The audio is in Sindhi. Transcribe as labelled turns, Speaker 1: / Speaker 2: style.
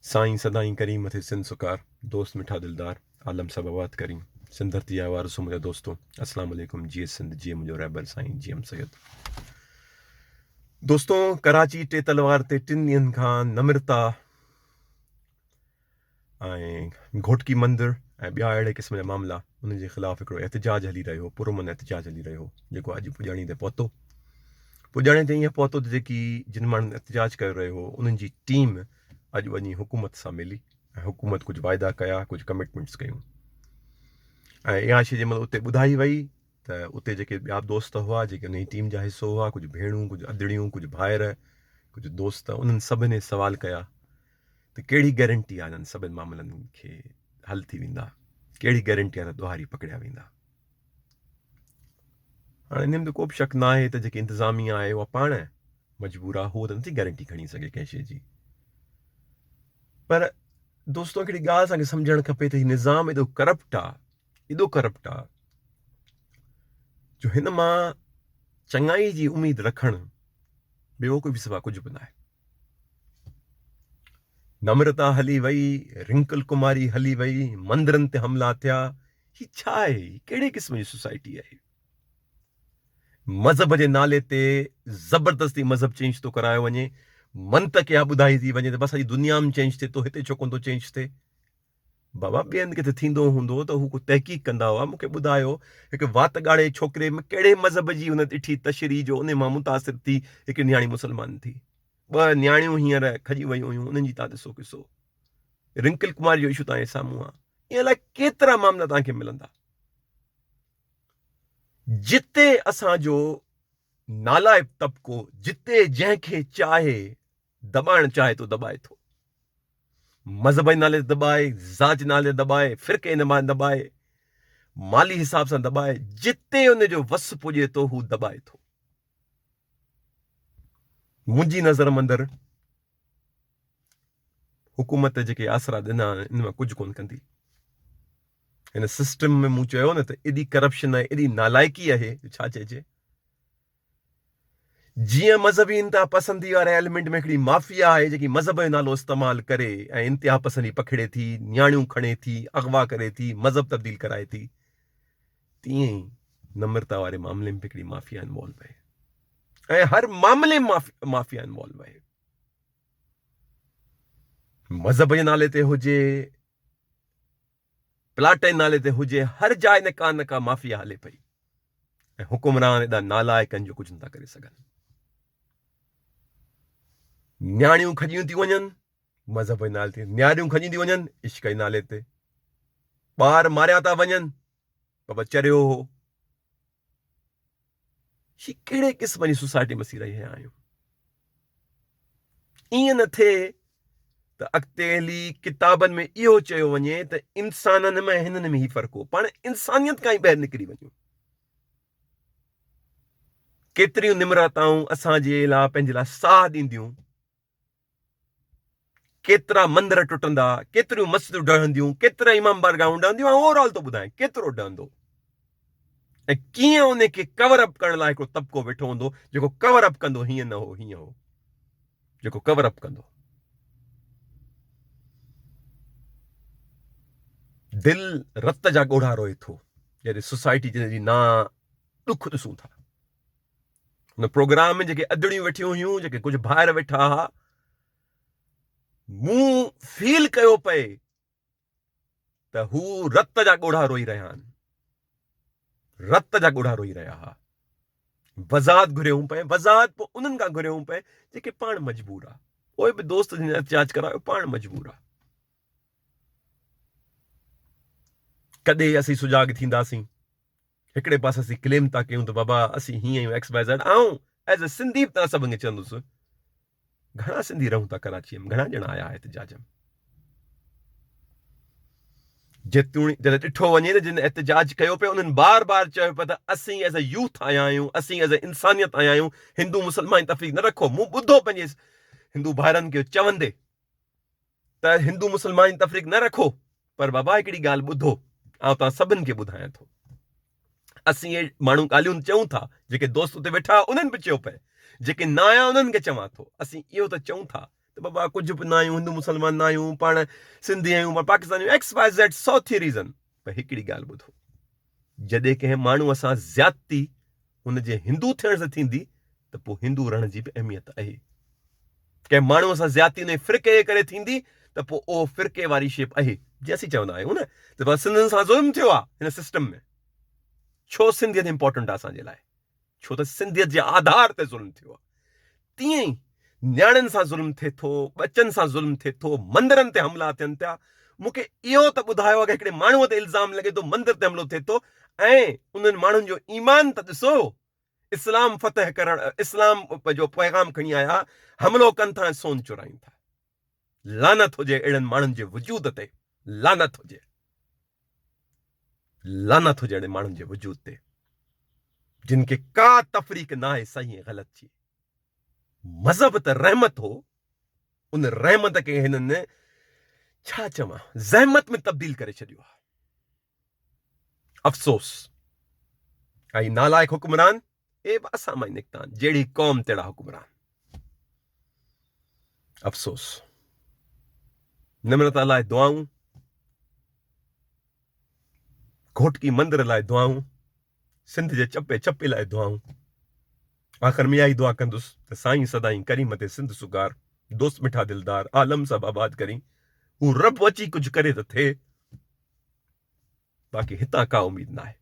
Speaker 1: سائين سدائين ڪرين مٿي سنڌ سڪار دوست مٺا دلدار عالم سڀ آباد ڪرين سنڌ ڌرتي جا وارثو منهنجا دوستو اسلام عليڪم جيئي سنڌ جيئي منهنجو رهبر سائين جي ايم سيد دوستو ڪراچي ٽي تلوار تي ٽن ڏينهن کان نمرتا ۽ گهوٽڪي مندر ۽ ٻيا اهڙي قسم جا معاملا انهن جي خلاف هڪڙو احتجاج هلي رهيو هو پرامن احتجاج هلي رهيو هو جيڪو اڄ پڄاڻي تي پهتو پڄاڻي تي ائين پهتو ته جيڪي جن ماڻهن احتجاج ڪيو رهيو هو انهن جي ٽيم اڄ وڃي حڪومت سان ملي ۽ حڪومت ڪجهه واعدا ڪيا ڪجهه ڪمٽمينٽس ڪيون ۽ اها شيء جنهن مهل اتي ٻڌائي وئي ته اتي جيڪي ٻيا دوست هئا جيڪي انهي ٽيم جا حصو هئا ڪجهه ڀيڻون ڪجهه ادڙيون ڪجهه ڀائر ڪجهه دوست انهن سڀني سوال ڪيا ته ڪهڙي گارنٽي آهي انهن سڀني معاملن کي حل ٿي ويندا ڪهڙي گارنٽي آهي ته ڏوهاري پڪڙيا ويندا هاڻي ان ۾ ته ڪو به شڪ نه آهي ته جيڪي انتظاميا آهي اها پاڻ مجبور آهي هو ته نٿي گارنٽي کڻي سگهي ڪنهن شيء جي پر دوستو هڪڙي ڳالهه اسان کي سمجهڻ کپي ته هي نظام ايڏو ڪرپٽ آ ايڏو ڪرپٽ آ جو هن مان چڱائي جي اميد رکڻ بيوقوفي سوا ڪجهه به ناهي نمرتا هلي وئي رنڪل ڪماري هلي وئي مندرن تي حملا ٿيا هي ڇا آهي؟ هي ڪهڙي قسم جي سوسائٽي آهي؟ مذهب جي نالي تي زبردستي مذهب چينج ٿو ڪرايو وڃي، منطق اها ٻڌائي ٿي وڃي ته بس سڄي دنيا ۾ چينج ٿئي ٿو هتي ڇو ڪونه ٿو چينج ٿئي؟ بابا ٻين ڪٿي ٿيندو هوندو ته هو ڪو تحقيق ڪندا هئا مون کي ٻڌايو هڪ وات ڳاڙهي ڇوڪري ۾ ڪهڙي مذهب جي هن ڏٺي تشريح جو ان مان متاثر ٿي هڪ نياڻي مسلمان ٿي ٻه نياڻيون هينئر کڄي ويون هيون انهن جي تان ڏسو قصو رنڪل ڪماري جو اشو تان جي سامهون آ ائين الائي ڪيترا معاملا توهان کي ملندا جتي اسان جو نالائق طبقو جتي جنهن کي چاهي دٻائڻ چاهي ٿو دٻائي ٿو مذهب جي نالي تي دٻائي ذات جي نالي تي دٻائي فرقي جي نالي دٻائي مالي حساب سان دٻائي جتي ان جو وس پڄي ٿو هو دٻائي ٿو منهنجي نظر مندر حڪومت جيڪي آسرا ڏنا آهن ان مان ڪجهه ڪونه ڪندي. هن سسٽم ۾ مون چيو نه ته ايڏي ڪرپشن آهي ايڏي نالائقي آهي جو ڇا چئجي. جيئن مذهبي انتها پسندي واري ايلمينٽ ۾ هڪڙي مافيا آهي جيڪي مذهب جو نالو استعمال ڪري ۽ انتها پسندي پکيڙي ٿي، نياڻيون کڻي ٿي، اغوا ڪري ٿي، مذهب تبديل ڪرائي ٿي، تيئن ئي نمرتا واري معاملي ۾ به هڪڙي مافيا انوالو آهي ۽ هر معاملي ۾ مافيا انوالو آهي. مذهب جي نالي تي هجي، پلاٽ جي نالي تي هجي، هر جاء نه ڪا نه ڪا مافيا هلي پئي ۽ حڪمران ايڏا نالائق آهن جو ڪجهه نٿا ڪري سگهن. نياڻيون کڄيون ٿي وڃن مذهب جي نالي تي، نياڻيون کڄيون ٿي وڃن عشق جي نالي تي، ٻار ماريا ٿا وڃن بابا چريو هو. هي ڪهڙي قسم جي سوسائٽي ۾ اسين رهي آهيون؟ ائين نه ٿئي ته اڳتي هلي ڪتابن ۾ اهو چيو وڃي ته انسانن ۾ هنن ۾ هي فرق هو. پاڻ انسانيت کان ئي ٻاهر نڪري وڃون. ڪيتريون نمرتائون اسان جي لاء پنهنجي لاء ساهه ڏينديون. ڪيترا مندر ٽٽندا، ڪيتريون مسجدون ڊهنديون، ڪيترا امام بارگاهون ڊهنديون، آئون اوور آل ٿو ٻڌايان ڪيترو ڊهندو ۽ ڪيئن ان کي ڪور اپ ڪرڻ لاء هڪڙو طبقو ويٺو هوندو جيڪو ڪور اپ ڪندو هيئن نه هو هيئن هو جيڪو ڪور اپ ڪندو. دل رت جا ڳوڙها روئي ٿو جڏهن سوسائٽي جي نا ڏک ڏسون ٿا. هن پروگرام ۾ جيڪي ادڙيون ويٺيون هيون، جيڪي ڪجهه ڀائر ويٺا ها، مون فيل ڪيو پئي ته هو رت جا ڳوڙها روئي رهيا آهن، رت جا ڳوڙها روئي رهيا ها. وضاحت گهريون پئي، وضاحت پوء انهن کان گهريون پئي جيڪي پاڻ مجبور آ. اهي به دوست جن احتجاج ڪرايو پاڻ مجبور آ. ڪڏهن اسين سجاڳ ٿينداسين؟ هڪڙي پاسي اسين ڪليم ٿا ڪيون ته بابا اسين هيئن آهيون ايڪس وائي زيڊ آئون ايز اي سنڌي به توهان سڀن کي چوندس گهڻا سنڌي رهون ٿا ڪراچيء ۾ گهڻا ڄڻا آيا احتجاج ۾ جيتوڻيڪ جڏهن ڏٺو وڃي ته جن احتجاج ڪيو پئي انهن بار بار چيو پئي ته اسين ايز اي يوٿ آيا آهيون اسين ايز اي انسانيت آيا آهيون هندو مسلمان جي تفريق نه رکو مون ٻڌو پنهنجي هندو ڀائرن کي چوندي ته هندو مسلمان جي تفريق نه رکو پر بابا هڪڙي ڳالهه ٻڌو آئون توهان سڀن کي ٻڌايان ٿو اسين اهي ماڻهو ڳالهيون چئون ٿا جيڪي دوست اتي ويٺا انهن به چيو پئي جيڪي نه آيا انهن کي چوان ٿو اسين اهو ته چئون ٿا ته بابا ڪجهه به نه آهيون، هندو مسلمان نه آهيون، پاڻ سنڌي آهيون، پاڻ پاڪستاني آهيون، ايڪس واء زيڊ سو ٿيوريز آهن. پر هڪڙي ڳالهه ٻڌو، جڏهن ڪنهن ماڻهوء سان زيادتي هن جي هندو ٿيڻ سان ٿيندي ته پوء هندو رهڻ جي به اهميت آهي. ڪنهن ماڻهوء سان زيادتي ان جي فرقي جي ڪري ٿيندي ته پوء اهو فرقي واري شيپ آهي. جيئن اسين چوندا آهيون نه ته بس سنڌين سان ظلم ٿيو آهي هن سسٽم ۾. ڇو سنڌيت امپورٽنٽ آهي اسان جي لاء؟ ڇو ته سنڌيت جي آڌار تي ظلم ٿيو آهي. تيئن ئي نياڻين سان ظلم ٿئي ٿو، ٻچن سان ظلم ٿئي ٿو، مندرن تي حملا ٿين ٿا. مون کي اهو ته ٻڌايو اگر هڪڙي ماڻهوء تي الزام لڳي ٿو مندر تي حملو ٿئي ٿو ۽ انهن ماڻهن جو ايمان ته ڏسو اسلام فتح ڪرڻ اسلام جو پيغام کڻي آيا حملو ڪن ٿا ۽ سون چورائين ٿا. لعنت هجي اهڙن ماڻهن جي وجود تي لعنت هجي. لعنت هجي اهڙن ماڻهن جي وجود تي جن کي ڪا تفريق ناهي صحيح ۽ غلط جي. مذهب ته رحمت هو، ان رحمت کي هنن ڇا چوان زحمت ۾ تبديل ڪري ڇڏيو آهي. افسوس ۽ نالائق حڪمران اهي به اسان مان ئي نڪتا آهن، جهڙي قوم تهڙا حڪمران. افسوس. نمرتا لاء دعائون، گهوٽڪي مندر لاء دعائون، سنڌ جي چپي چپي لاء دعائون. آخر ۾ اها ئي دعا ڪندس ته سائين سدائين ڪرين مٿي سنڌ سگهار، دوست مٺا دلدار، عالم سڀ آباد ڪرين. هو رب اچي ڪجهه ڪري ته ٿئي، باقي هتان ڪا اميد ناهي.